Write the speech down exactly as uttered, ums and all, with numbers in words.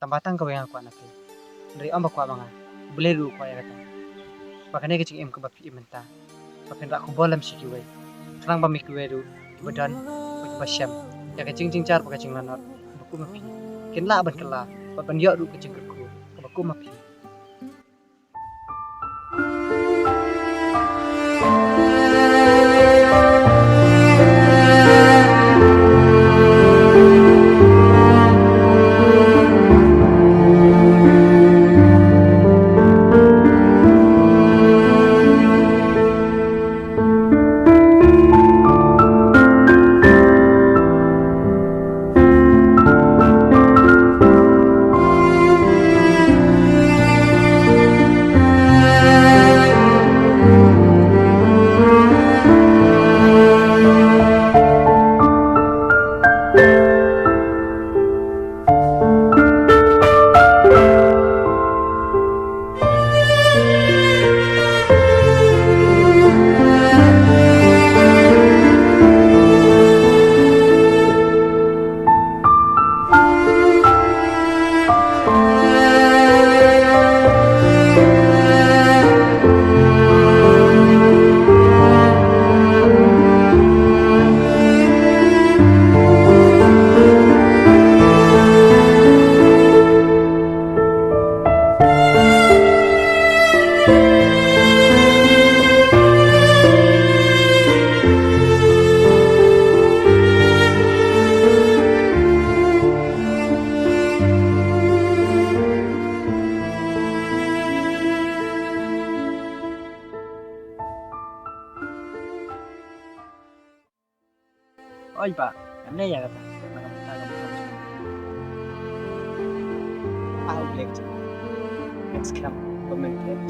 Tang ba tang kawei nga kwah na phi. Hynrei ym ba kwah ma nga, U Blei ruh u kwah ïa kata. Ba kane ka jingim kaba phi im mynta, ba phin rah khubor lem sha kiwei, khnang ba me kiwei ruh kiba don bad kiba shem ïa ka jingjynjar bad ka jinglanot kaba kum ma phi, kin lah ban kylla bad ban ïoh ruh ka jingkyrkhu kaba kum ma phi. Oi ba, ngan leh ïa kata. Ngan kata ka bynta. Ah, U Blei ka jong nga. Ngan skhem ba men klet